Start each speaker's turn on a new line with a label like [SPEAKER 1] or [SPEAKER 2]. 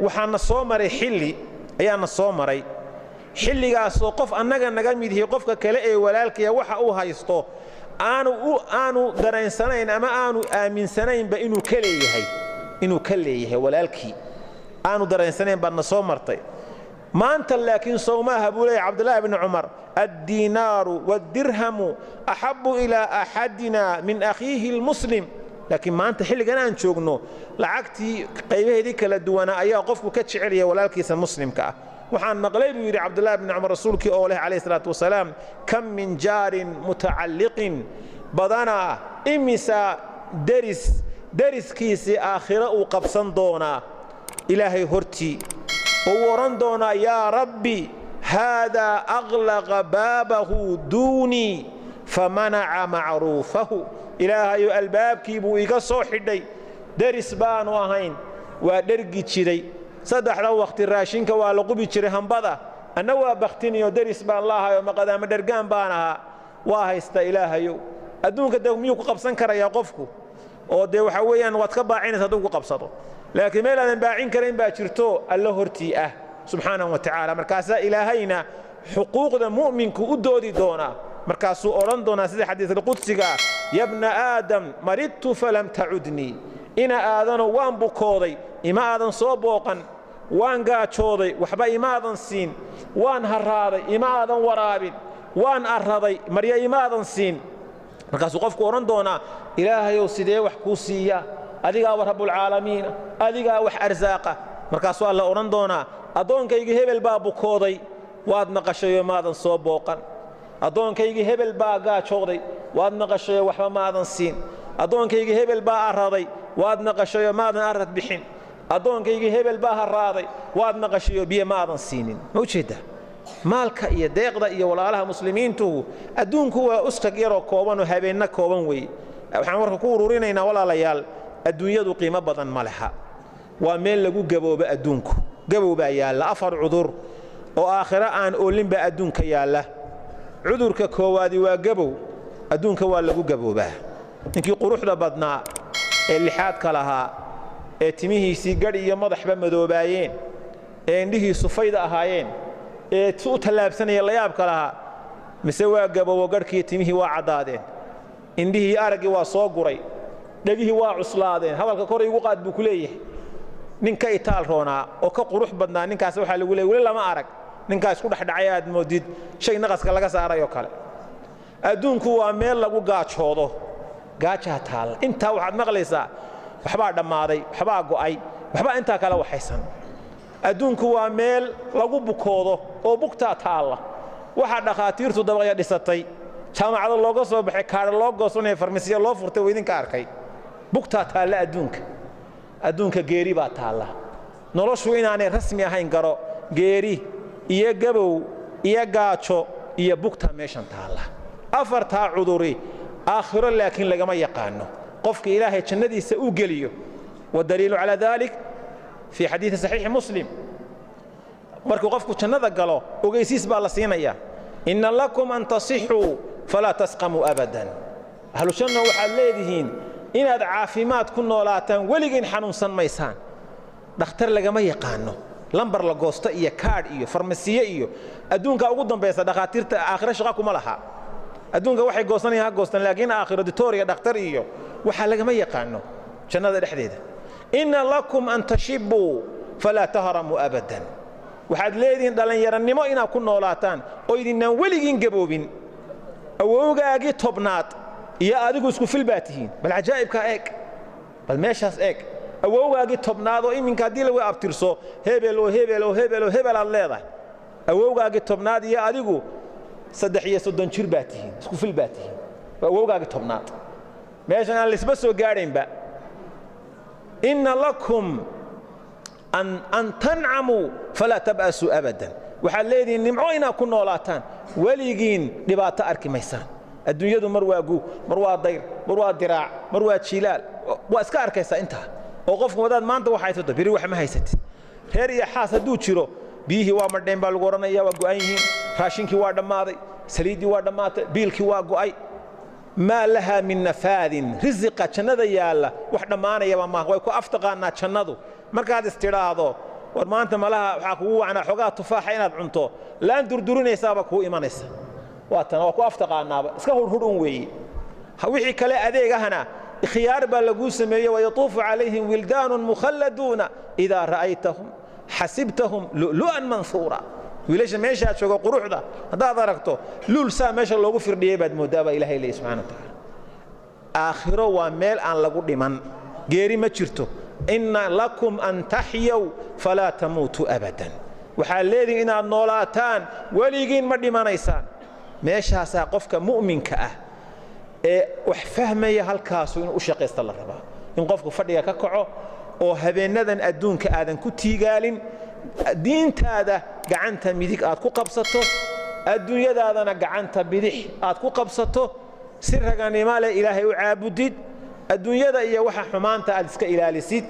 [SPEAKER 1] Waxaana soo maray xilli ayaana soo maray, xilligaasoo qof annaga naga mid yihi qofka kale ee walaalkaya waxa uu haysto aanu daraensanayn ama aanu aaminsanaynba inuu ka leeyahay, inuu ka leeyahay walaalkii aanu dareensanayn baadna soo martay. Maanta laakiin sowmaaha, buu leeyahy Cabdullaahi bni Cumar, addiinaaru waaddirhamu axabbu ilaa axadina min akhiihi almuslim. Laakiin maanta xilligan aan joogno lacagtii qaybaheedii kala duwanaa ayaa qofku ka jecelaya walaalkiisa muslimka ah. Waxaan maqlay, buu yidhi Cabdullahi bni Cumar, rasuulkii oo leh calayhi salaatu wasalaam: kam min jaarin mutacalliqin, badanaa imisa deris deriskiisii aakhiro uu qabsan doonaa Ilaahay hortii oo uu odhan doonaa: yaa Rabbi, haadaa aqlaqa baabahu duunii famanaca macruufahu. Ilaahayu, albaabkii buu iga soo xidhay, deris baanu ahayn, waa dhergi jiray, saddexda waqti raashinka waa la qubi jiray hambada, anna waa bakhtiniyo, deris baan laahayoo maqadaama dhergaan baan ahaa, waa haysta. Ilaahayow, adduunka de miyuu ku qabsan karayaa qofku? Oo dee waxaa weeyaan waad ka baacinaysa hadduu ku qabsado, laakiin meel aadan baacin karayn baa jirto, Alla hortii ah subxaanahu wa tacaala. Markaasaa Ilaahayna xuquuqda mu'minku u doodi doonaa. Markaasuu odhan doonaa sida xadiisulqudsiga: ya bna Aadam, maridtu falam tacudnii. Ina Aadano, waan bukooday, ima aadan soo booqan. Waan gaajooday, waxba imaadan siin. Waan harraaday, ima aadan waraabin. Waan arraday, marya imaadan siin. Markaasuu qofku odhan doonaa: Ilaahayow, sidee wax kuu siiya? Adigaa wa rabbulcaalamiina, adigaa wax arsaaqa. Markaasuu Alla odhan doonaa: addoonkaygii hebel baa bukooday, waad maqashayoo maadan soo booqan. Addoonkaygii hebel baa gaajooday, waad maqashayoo waxba maadan siin. Addoonkaygii hebel baa arraday, waad maqashayoo maadan arrad bixin. Addoonkaygii hebel baa harraaday, waad maqashayoo biyo maadan siinin. Ma ujeeddaa maalka iyo deeqda iyo walaalaha muslimiintu? Adduunku waa uskag yaroo koobanoo habeenna kooban weeye. Waxaan warka ku ururinaynaa, walaalayaal, adduunyadu qiimo badan ma leha, waa meel lagu gaboobo. Adduunku gabow baa yaalla. Afar cudur oo aakhiro aan oolinbaa adduunka yaalla. Cudurka koowaadi waa gabow. Adduunka waa lagu gaboobaa. Ninkii quruxda badnaa ee lixaadka lahaa ee timihiisii gadh iyo madaxba madoobaayeen ee indhihiisu fayda ahaayeen ee si u tallaabsanaya layaabka lahaa, mise waa gaboobo, gadhkii timihii waa caddaadeen, indhihii araggii waa soo guray, dhegihii waa cuslaadeen, hadalka kor igu qaad buu ku leeyahay. Nin ka itaal roonaa oo ka qurux badnaa ninkaas waxaa lagu leeyay weli lama arag. Ninkaas isku dhexdhacay aad moodid shay naqaska laga saaray oo kale. Adduunku waa meel lagu gaajoodo, gaajaa taalla. Intaa waxaad maqlaysaa waxbaa dhammaaday, waxbaa go'ay, waxbaa intaa kala waxaysan. Adduunku waa meel lagu bukoodo oo bugtaa taalla. Waxaa dhakhaatiirtu dabaqya dhisatay, jaamacado looga soo baxay, kaadha loo goosanaya, farmasiya loo furtay, waa idinka arkay. Bugtaa taalla adduunka. Adduunka geeri baa taalla. Noloshu inaanay rasmi ahayn garo. Geeri iyo gabow iyo gaajo iyo bugtaa meeshan taalla, afartaa cuduri aakhiro laakiin lagama yaqaano qofka Ilaahay jannadiisa uu geliyo. Waddaliilu calaa dalik fii xadiidi saxiixi Muslim: markuu qofku jannada galo ogeysiis baa la siinayaa: inna lakum an tasixuu falaa tasqamuu abadan. Ahlu janna, waxaad leedihiin inaad caafimaad ku noolaataan, weligiin xanuunsan maysaan. Dhakhtar lagama yaqaano, lambar la goosto iyo kaadh iyo farmasiye iyo adduunka ugu dambaysa. Dhakhaatiirta aakhiro shaqa kuma laha. Adduunka waxay goosanayaan ha goostaan, laakiin aakhiro ditooriga dhakhtar iyo waxaa lagama yaqaano jannada dhexdeeda. Inna lakum an tashibuu falaa tahramuu abadan. Waxaad leedihiin dhallinyaranimo inaad ku noolaataan oo idinnaan weligiin gaboobin. Awowgaagii tobnaad iyo adigu isku fil baa tihiin. Bal cajaa'ibkaa eeg, bal meeshaas eeg. Awowgaagii tobnaad oo iminka haddii lagu abtirso hebel oo hebel oo hebel oo hebel aad leedahay, awowgaagii tobnaad iyo adigu 33 jir baa tihiin, isku fil baa tihiin. Waa awowgaagii tobnaad, meeshan aan laisba soo gaadhaynba. Inna lakum an tancamuu falaa tab'asuu abadan. Waxaad leedihiin nimco inaad ku noolaataan, weligiin dhibaato arki maysaan. Adduunyadu mar waa gu, mar waa dayr, mar waa diraac, mar waa jiilaal, waa iska arkaysaa intaa. Oo qofku wadaad maanta wax haysato, beri wax ma haysatid. Reer iyo xaas hadduu jiro, biyihii waa madheen baa lagu odhanaya, waa go'an yihiin, raashinkii waa dhammaaday, saliiddii waa dhammaatay, biilkii waa go'ay. Maa lahaa min nafaadin, risiqa jannada yaalla wax dhammaanayaba maaha. Way ku aftaqaanaa jannadu. Markaad istidhaahdo war maanta malaha waxaa kugu wacnaa xogaa tufaaxa inaad cunto, laan durdurinaysaaba kuu imanaysa. Waa tan waa ku aftaqaanaaba, iska hurhur un weeye. Wixii kale adeegahana khiyaar baa laguu sameeyey. Wayatuufu calayhim wildaanun mukhalladuuna idaa ra'aytahum xasibtahum lu'lu'an mansuura. Wiilasha meeshaa jooga quruxda haddaad aragto, luul saa meesha loogu firdhiyey baad mooddaa, baa Ilahay leeyay subxana wa tacaala. Aakhiro waa meel aan lagu dhiman, geeri ma jirto. Inna lakum an taxyaw falaa tamuutuu abadan, waxaad leedihin inaad noolaataan, weligiin ma dhimanaysaan. Meeshaasaa qofka mu'minka ah ee wax fahmaya halkaasu inuu u shaqaysta la rabaa, in qofku fadhiga ka kaco oo habeennadan adduunka aadan ku tiigaalin, diintaada gacanta midig aad ku qabsato, adduunyadaadana gacanta bidix aad ku qabsato, si raganimo leh Ilaahay u caabudid, adduunyada iyo waxa xumaanta aad iska ilaalisid.